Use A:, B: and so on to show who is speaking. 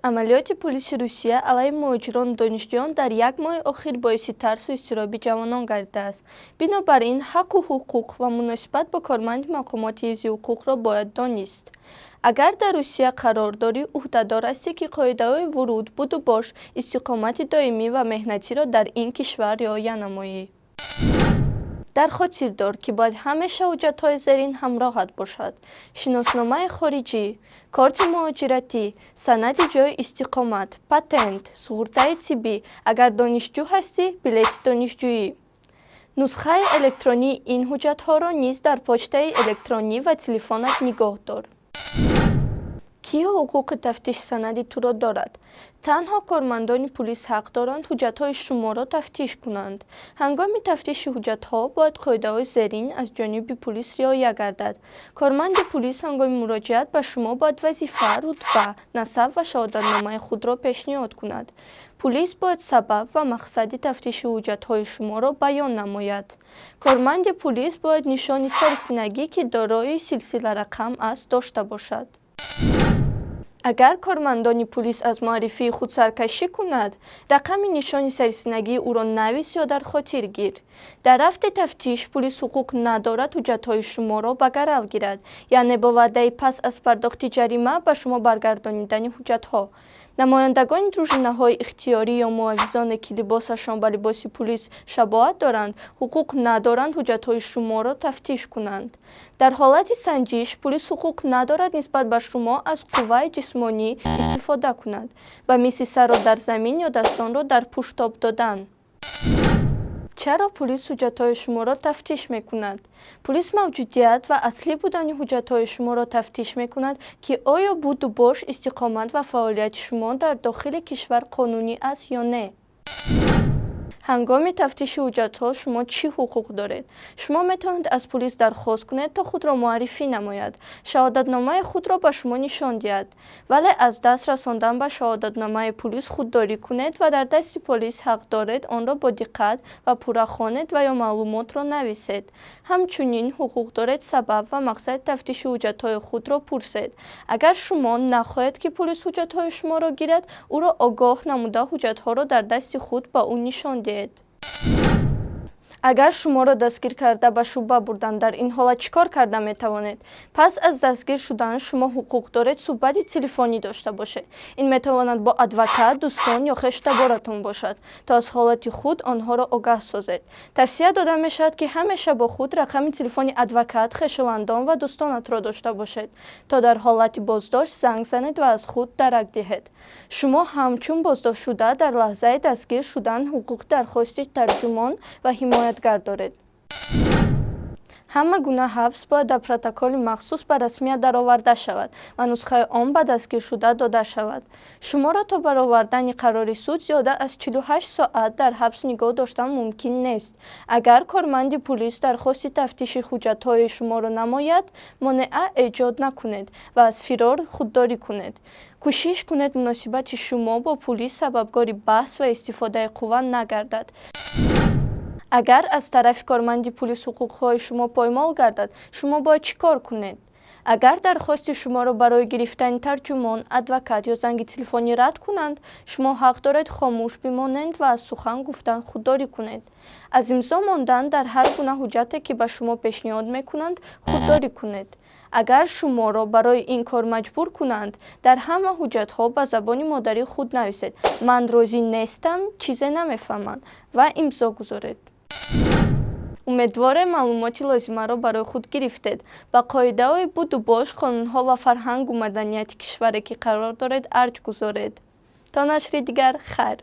A: Амалиёти пулиси Русия алайҳи муҳоҷирону донишҷӯён дар як моҳи охир боиси тарсу изтироби ҷавонон гардидааст. Бинобар ин, ҳаққу ҳуқуқ ва муносибат бо корманди мақомоти ҳифзи ҳуқуқро бояд донист. Агар дар Русия қарор дорӣ, ӯҳдадор ҳастӣ, ки қоидаҳои вуруд, будубош, истиқомати доимӣ ва меҳнатиро дар ин кишвар риоя намоӣ. Дар хотир дор, ки бояд ҳамеша ҳуҷҷатҳои зерин ҳамроҳат бошад: шиносномаи хориҷӣ, корти муҳоҷиратӣ, санади ҷойи истиқомат, патент, суғуртаи тиббӣ, агар донишҷӯ ҳастӣ, билети донишҷӯӣ. Нусхаи электронии ин ҳуҷҷатҳоро низ дар почтаи электронӣ ва телефонат нигоҳ дор. Кӣ ҳуқуқи тафтиши санади туро дорад? Танҳо кормандони пулис ҳақ доранд ҳуҷҷатҳои шуморо тафтиш кунанд. Ҳангоми тафтиши ҳуҷҷатҳо бояд қоидаҳои зерин аз ҷониби пулис риоя гардад. Корманди пулис ҳангоми муроҷиат ба шумо бояд вазифа, рутба, насаб ва шаҳодатномаи худро пешниҳод кунад. Пулис бояд сабаб ва мақсади тафтиши ҳуҷҷатҳои шуморо баён намояд. Корманди пулис бояд нишони сарисинагӣ, ки дорои силсиларақам аст, дошта бошад. Агар кормандони пулис аз муаррифии худ саркашӣ кунад, рақами нишони сарисинагии ӯро навис ё дар хотир гир. Дар рафти тафтиш пулис ҳуқуқ надорад ҳуҷҷатҳои шуморо ба гарав гирад, яъне бо ваъдаи пас аз пардохти ҷарима ба шумо баргардонидани ҳуҷҷатҳо. Намояндагони дружинаҳои ихтиёрӣ ё муҳофизоне, ки либосашон ба либоси пулис шабоҳат доранд, ҳуқуқ надоранд ҳуҷҷатҳои шуморо тафтиш кунанд. Дар ҳолати санҷиш пулис ҳуқуқ надорад нисбат ба шумо аз қувваи ҷисмонӣ истифода кунад, ба мисли сарро дар замин ё дастонро дар пуштоб додан. Чаро пулис ҳуҷҷатҳои шуморо тафтиш мекунад? Пулис мавҷудият ва аслӣ будани ҳуҷҷатҳои шуморо тафтиш мекунад, ки оё буду бош, истиқомат ва фаъолияти шумо дар дохили кишвар қонунӣ аст ё не. Ҳангоми тафтиши ҳуҷҷатҳо шумо чӣ ҳуқуқ доред? Шумо метавонед аз пулис дархост кунед, то худро муаррифӣ намояд, шаҳодатномаи худро ба шумо нишон диҳад, вале аз даст расондан ба шаҳодатномаи пулис худдорӣ кунед ва дар дасти полис ҳақ доред онро бо диққат ва пурра хонед ва ё маълумотро нависед. Ҳамчунин ҳуқуқ доред сабаб ва мақсади тафтиши ҳуҷҷатҳои худро пурсед. Агар шумо нахоҳед, ки пулис ҳуҷҷатҳои шуморо гирад, ӯро огоҳ намуда, ҳуҷҷатҳоро дар дасти худ ба ӯ нишон диҳед. Агар шуморо дастгир карда, ба шӯъба бурданд, дар ин ҳолат чӣ кор карда метавонед? Пас аз дастгир шудан шумо ҳуқуқ доред суҳбати телефонӣ дошта бошед. Ин метавонад бо адвокат, дӯстон ё хешу бошад, то аз ҳолати худ онҳоро огаҳ созед. Тавсия дода мешавад, ки ҳамеша бо худ рақами телефони адвокат, хешовандон ва дӯстонатро дошта бошед, то дар ҳолати боздошт занг занед ва аз худ дарак диҳед. Шумо ҳамчун боздоштшуда дар лаҳзаи дастгир шудан ҳуқуқи дархости тарҷумон ва ҳимоятгар доред. Ҳама гуна ҳабс бояд дар протоколи махсус ба расмият дароварда шавад ва нусхаи он ба дастгиршуда дода шавад. Шуморо то баровардани қарори суд зиёда аз 48 соат дар ҳабс нигоҳ доштан мумкин нест. Агар корманди пулис дархости тафтиши ҳуҷҷатҳои шуморо намояд, монеа эҷод накунед ва аз фирор худдорӣ кунед. Кӯшиш кунед муносибати шумо бо пулис сабабгори баҳс ва истифодаи қувва нагардад. Агар аз тарафи корманди пулис ҳуқуқҳои шумо поймол гардад, шумо бояд чӣ кор кунед? Агар дархости шуморо барои гирифтани тарҷумон, адвокат ё занги телефонӣ рад кунанд, шумо ҳақ доред хомӯш бимонед ва аз сухан гуфтан худдорӣ кунед. Аз имзо мондан дар ҳар гуна ҳуҷҷате, ки ба шумо пешниҳод мекунанд, худдорӣ кунед. Агар шуморо барои ин кор маҷбур кунанд, дар ҳама ҳуҷҷатҳо ба забони модарии худ нависед: «Ман розӣ нестам, чизе намефаҳмам», ва имзо гузоред. Умедворем, маълумоти лозимаро барои худ гирифтед. Ба қоидаҳои будубош, қонунҳо ва фарҳангу маданияти кишваре, ки қарор доред, арҷ гузоред. То нашри дигар, хайр.